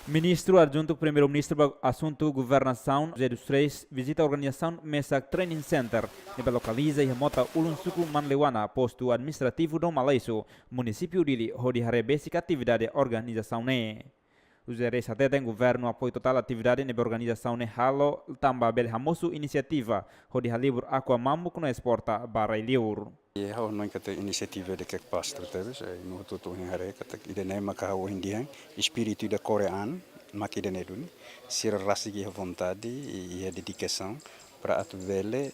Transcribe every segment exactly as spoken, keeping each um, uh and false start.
Ministru Adjuntu Primeiru-Ministru ba Asuntu Governasaun, José dos Reis, vizita organizasaun mesak Training Center ne'ebé lokaliza iha mota ulun suku Manleuana, postu administrativu Dom Aleixo, munisípiu Dili, hodi haree besik atividade organizasaun ne'e. José Reis hateten governu apoiu totál atividade ne'ebé organizasaun ne'e halo, tanba bele hamosu inisiativa hodi halibur aqua mamuk no esporta ba rai-liur. I ha'u hanoin katak inisiativa ida ke pastru tebes, eh, no tutu ohin haree katak ida-ne'e maka ha'u ohin dehan, espíritu ida korean, mak ida-ne'e duni, sira rasik iha vontade, i, iha dedikasaun, para atu bele,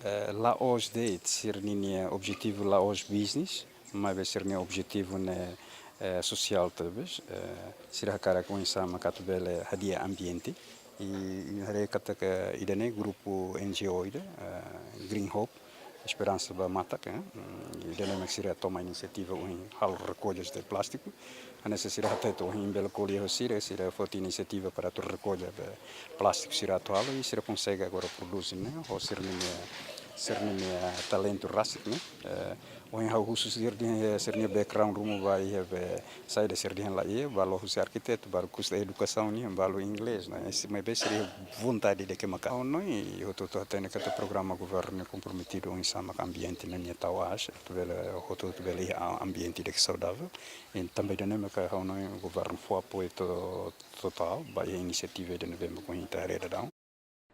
eh, la'ós de'it, sira-ninia objetivu la'ós business, maibé sira-nia objetivu ne'e, eh, sosiál tebes, eh, sira hakarak oinsá maka atu bele hadi'a ambiente, i, i haree katak ida-ne'e grupu N G O ida, eh, Green Hope, Esperansa ba Matak, eh, mm, ida-ne'e mak sira toma inisiativa ohin halo rekolla de plástiku. Hanesan sira hatete ohin bele ko'alia ho sira, sira foti inisiativa para atu rekolla be plástiku sira atu halo, i sira konsege agora produz ne'e, ho sira-ninia, sira-ninia talentu rasik ne'e. Eh, ohin ha'u husu sira-nia, sira-nia background ruma ba iha be saida sira dehan la iha, balu husi arkitektu, balu husi edukasaun nian, balu inglés, ne'e. Esse, maibé sira vontade ida ke maka. Ha'u hanoin, i hotu-hotu hatene katak programa governu komprometidu oinsá maka ambiente ne'e nia tau aas, atu bele, hotu-hotu bele iha ambiente ida ke saudavel. I tanba ida-ne'e maka ha'u hanoin governu fó apoiu to-, totál ba iha inisiativa ida ne'ebé mak ohin ita haree daudaun.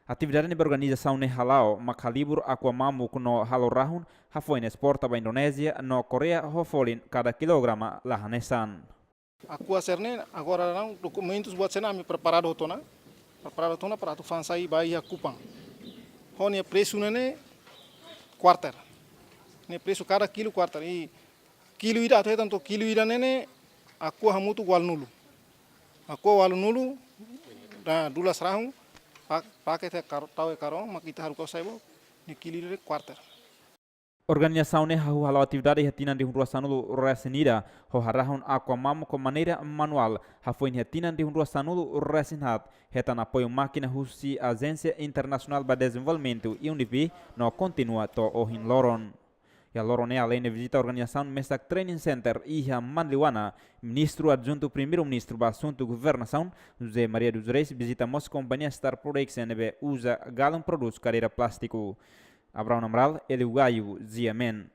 Atividade ne'ebé organizasaun ne'e hala'o mak halibur aqua mamuk no halo rahun hafoin esporta ba Indonézia no Koreia ho folin kada kilograma la hanesan. Aqua sira-ne'e agora daudaun dokumentus buat sira-ne'e ami preparadu hotu ona, preparadu hotu ona para atu fa'an sai ba iha Kupang. Ho nia presu ne'e ne'e quarter. Nia presu kada kilu quarter. I kilu ida atu hetan to'o kilu ida ne'e ne'e aqua hamutuk ualunulu. Aqua ualunulu, da dulas rahun, pa-, paket iha kar-, tau iha karón, mak ita haruka sai ba, nia kilu ida ne'e quarter. Organizasaun ne'e hahú hala'o atividade iha tinan rihun rua sanulu resin ida, ho harahun aqua mamuk ho maneira manuál, hafoin iha tinan rihun rua sanulu resin haat, hetan apoiu mákina husi Ajénsia Internasionál ba Dezenvolvimentu, U N D P, no kontinua to'o ohin loron. Iha loron ne'e, aleinde vizita organizasaun mesak Training Center iha Manleuana, Ministru Adjuntu Primeiru-Ministru ba Asuntu Governasaun, José Maria dos Reis, vizita mós kompañia Star Production ne'ebé uza galon prodús kadeira plástiku. Abraão Amaral, Elio Gaio, G M N.